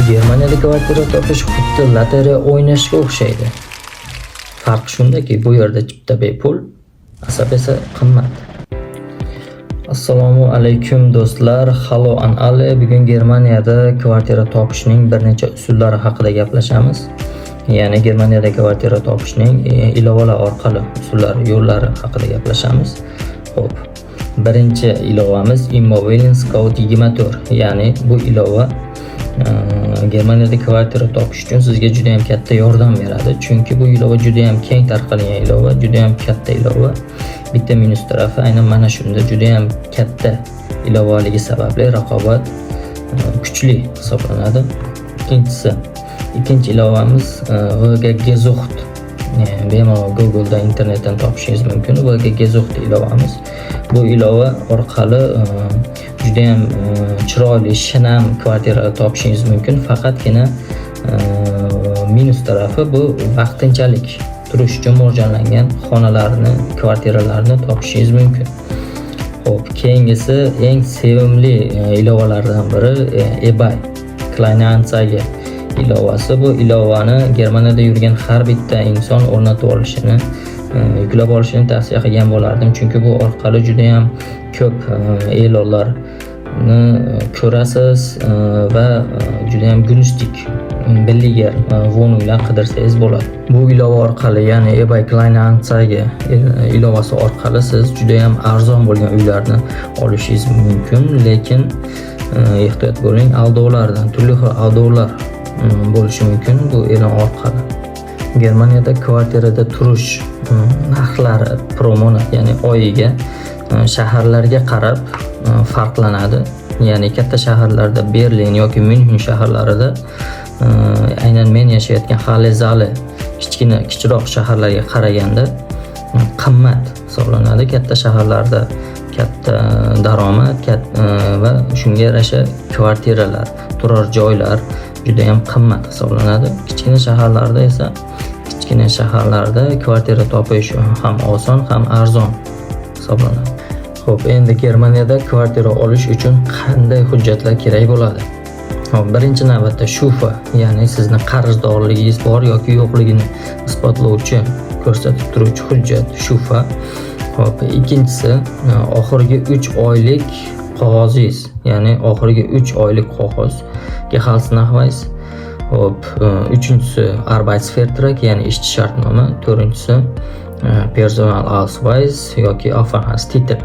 Germaniyada kvartira topish xuddi lotereya o'ynashga o'xshaydi. Farq shundaki, bu yerda chipta bepul, asab esa qimmat. Assalomu alaykum, do'stlar. Hallo an alle. Bugun Germaniyada kvartira topishning bir necha usullari haqida gaplashamiz. Ya'ni Germaniyada kvartira topishning ilovalar orqali usullari, yo'llari haqida gaplashamiz. Xo'p. Birinchi ilovamiz Immobilien Scout 24. Ya'ni bu ilova Germaniyada kvartira topish uchun sizga juda ham katta yordam beradi. Chunki bu ilova juda ham keng tarqalgan ilova, juda ham katta ilova. Bitta minus tarafi aynan mana shunda, juda ham katta ilovaligi sababli raqobat kuchli hisoblanadi. Ikkinchisi, ikkinchi ilovamiz WG Gesucht. Bemalol Google'da, internetdan topishingiz mumkin. WG Gesucht ilovamiz. Bu ilova orqali juda ham chiroyli, shinam kvartira topishingiz mumkin. Faqatgina minus tarafi, bu vaqtinchalik turish uchun mo'ljallangan xonalarni, kvartiralarni topishingiz mumkin. Xo'p, keyingisi eng sevimli ilovalardan biri eBay Kleinanzeigen ilovasi. Bu ilovani Germaniyada yurgan har bitta inson o'rnatib olishini, yuklab olishini tavsiya qilgan bo'lardim. Chunki bu orqali juda ham ko'p e'lonlarni ko'rasiz va juda ham günstig, billiger Wohnunglar qidirsangiz bo'ladi. Bu ilova orqali, ya'ni eBay Kleinanzeigen ilovasi orqali siz juda ham arzon bo'lgan uylarni olishingiz mumkin, lekin ehtiyot bo'ling aldovlardan, turli xil aldovlar bo'lishi mumkin bu e'lon orqali. Germaniyada kvartirada turish narxlari pro Monat, ya'ni oyiga shaharlarga qarab farqlanadi. Ya'ni katta shaharlarda, Berlin yoki Myunxen shaharlarida aynan men yashayotgan Halle Saale kichkina, kichikroq shaharlarga qaraganda qimmat hisoblanadi. Katta shaharlarda katta daromad va shunga yarasha kvartiralar, turar joylar juda ham qimmat hisoblanadi. Kichkina shaharlarda esa, kichkina shaharlarda kvartira topish ham oson, ham arzon hisoblanadi. Xo'p, endi Germaniyada kvartira olish uchun qanday hujjatlar kerak bo'ladi? Xo'p, birinchi navbatda Schufa, ya'ni sizni qarzdorligingiz bor yoki yo'qligini isbotlovchi, ko'rsatib turuvchi hujjat Schufa. Xo'p, ikkinchisi oxirgi 3 oylik qog'ozingiz, ya'ni oxirgi 3 oylik qog'oz Gehaltsnachweis. Xo'p, uchinchisi Arbeitsvertrag, ya'ni ishchi shartnoma, to'rtinchisi Personalausweis yoki Aufenthaltstitel.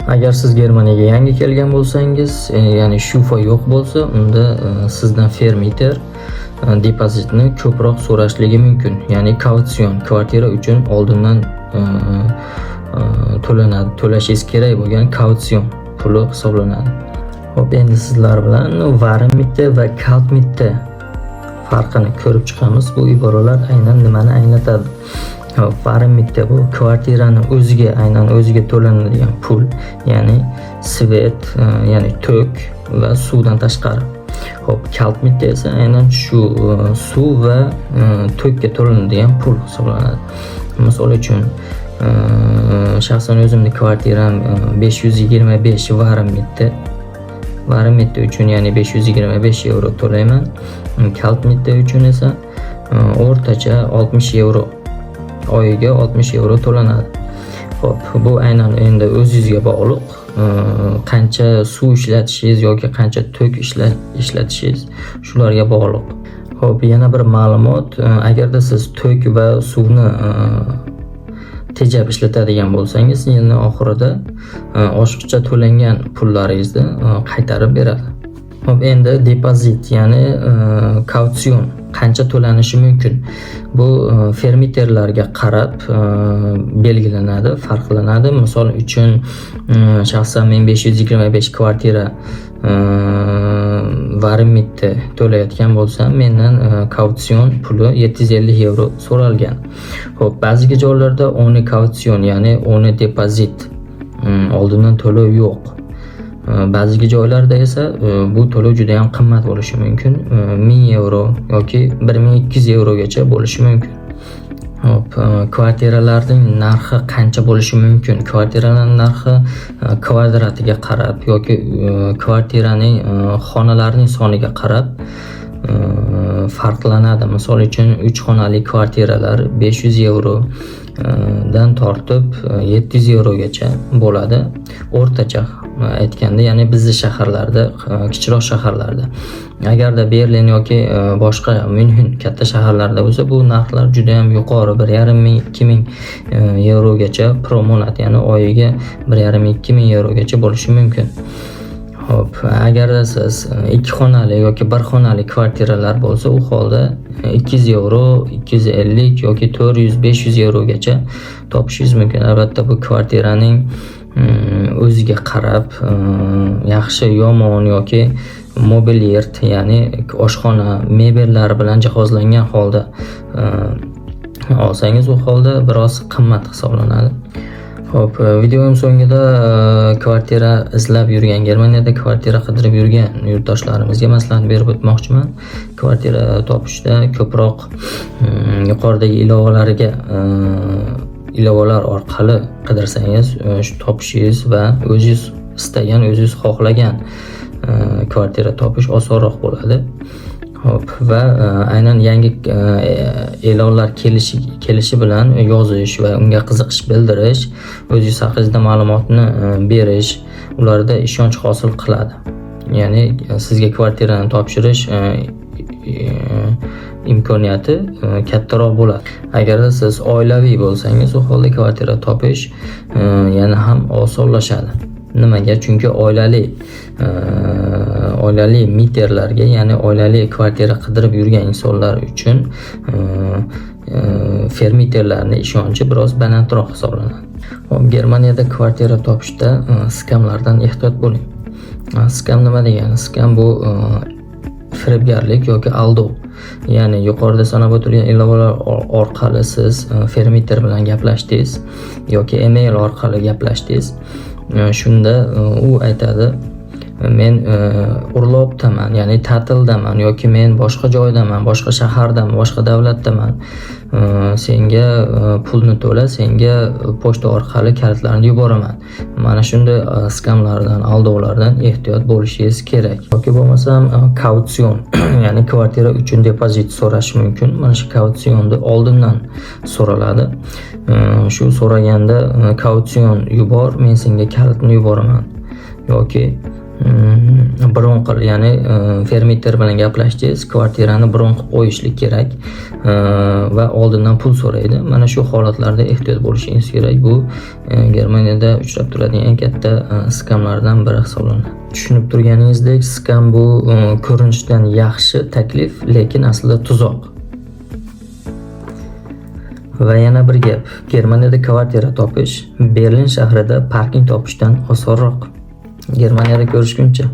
Agar siz Germaniyaga yangi kelgan bo'lsangiz, ya'ni Schufa yo'q bo'lsa, unda sizdan Vermieter depozitni ko'proq so'rashligi mumkin. Ya'ni Kaution, kvartira uchun oldindan to'lanadi, to'lashingiz kerak bo'lgan Kaution puli hisoblanadi. Xo'p, endi sizlar bilan Warmmiete va Kaltmiete farqini ko'rib chiqamiz. Bu iboralar aynan nimani anglatadi? Xo'p, Warmmiete bu kvartirani o'ziga, aynan o'ziga to'lanadigan pul, ya'ni свет, ya'ni tok va suvdan tashqari. Xo'p, Kaltmiete esa aynan shu suv va tokka to'lanadigan pul hisoblanadi. Misol uchun, shaxsan o'zimni kvartiram 525 Warmmiete. Warmmiete uchun, ya'ni 525 yevro to'layman. Kaltmiete uchun esa o'rtacha 60 yevro, oyiga 60 yevro to'lanadi. Xo'p, bu aynan endi o'zingizga bog'liq. Qancha suv ishlatishingiz yoki qancha tok ishlatishingiz, shularga bog'liq. Xo'p, yana bir ma'lumot, agarda siz tok va suvni tejab ishlatadigan bo'lsangiz, yilni oxirida oshiqcha to'langan pullaringizni qaytarib beradi. Xo'p, endi depozit, ya'ni Kaution qancha to'lanishi mumkin? Bu Vermieterlarga qarab belgilanadi, farqlanadi. Misol uchun, shaxsan men 525 kvartira Warmmiete to'layotgan bo'lsam, mendan Kaution puli 750 yevro so'ralgan. Xo'p, ba'zi joylarda ohne Kaution, ya'ni ohne depozit, oldindan to'lov yo'q. Ba'zi joylarda esa bu to'lov juda ham qimmat bo'lishi mumkin. 1000 yevro yoki 1200 yevrogacha bo'lishi mumkin. Hop, kvartiralarning narxi qancha bo'lishi mumkin? Kvartiralar narxi kvadratiga qarab yoki kvartiraning xonalarining soniga qarab farqlanadi. Misol uchun, 3 xonali kvartiralar 500 yevro dan tortib 700 yevrogacha bo'ladi. O'rtacha aytganda, ya'ni bizni shaharlarda, kichikroq shaharlarda. Agarda Berlin yoki boshqa Myunxen katta shaharlarda bo'lsa, bu narxlar juda ham yuqori, 1,5 ming, 2000 yevrogacha pro Monat, ya'ni oyiga 1,5-2 ming yevrogacha bo'lishi mumkin. Ho'p, agarda siz ikki xonali yoki bir xonali kvartiralar bo'lsa, u holda 200 yevro, 250 yoki 400, 500 yevrogacha topishingiz mumkin. Albatta, bu kvartiraning o'ziga qarab, yaxshi, yomon yoki möbliert, ya'ni oshxona mebellari bilan jihozlangan holda olsangiz, u holda biroz qimmat hisoblanadi. Ho'p, videom so'ngida kvartira izlab yurgan, Germaniyada kvartira qidirib yurgan yurtdoshlarimizga maslahat berib o'tmoqchiman. Kvartira topishda ko'proq yuqoridagi ilovalar orqali qidirsangiz, shu topishingiz va o'zingiz istagan, o'zingiz xohlagan kvartira topish osonroq bo'ladi. Ho'p, va aynan yangi e'lonlar kelishi bilan yozish va unga qiziqish bildirish, o'zingiz haqingizda ma'lumotni berish ularda ishonch hosil qiladi. Ya'ni sizga kvartirani topshirish imkoniyati kattaroq bo'ladi. Agarda siz oilaviy bo'lsangiz, u holda kvartira topish yana ham osonlashadi. Nimaga? Chunki oilali Mieter larga, ya'ni oilali kvartira qidirib yurgan insonlar uchun Vermieter larni ishonchi biroz balandroq hisoblanadi. Hop, Germaniyada kvartira topishda skamlardan ehtiyot bo'ling. Skam nima degani? Skam bu firibgarlik yoki aldov. Ya'ni yuqorida sanab o'tilgan ilovalar orqali siz Vermieter bilan gaplashdingiz yoki email orqali gaplashdingiz. Shunda u aytadi: "Men Urlaub daman, ya'ni ta'tildaman yoki men boshqa joydaman, boshqa shahardaman, boshqa davlatdaman. Senga pulni to'la, senga pochta orqali kalitlarni yuboraman." Mana shunday skamlardan, aldovlardan ehtiyot bo'lishingiz kerak. Yoki bo'lmasam Kaution, ya'ni kvartira uchun depozit so'rash mumkin. Mana shu Kautionni oldindan so'raladi. Shu so'raganda "Kaution yubor, men senga kalitni yuboraman" yoki bron qil, ya'ni Vermieter bilan gaplashdingiz, kvartirani bron qilib qo'yishlik kerak va oldindan pul so'raydi. Mana shu holatlarda ehtiyot bo'lishingiz kerak. Bu Germaniyada uchrab turadigan eng katta skamlardan biri hisoblanadi. Tushunib turganingizdek, skam bu ko'rinishdan yaxshi taklif, lekin aslida tuzoq. Va yana bir gap: Germaniyada kvartira topish Berlin shahrida parking topishdan osonroq. Germaniyada ko'rishguncha.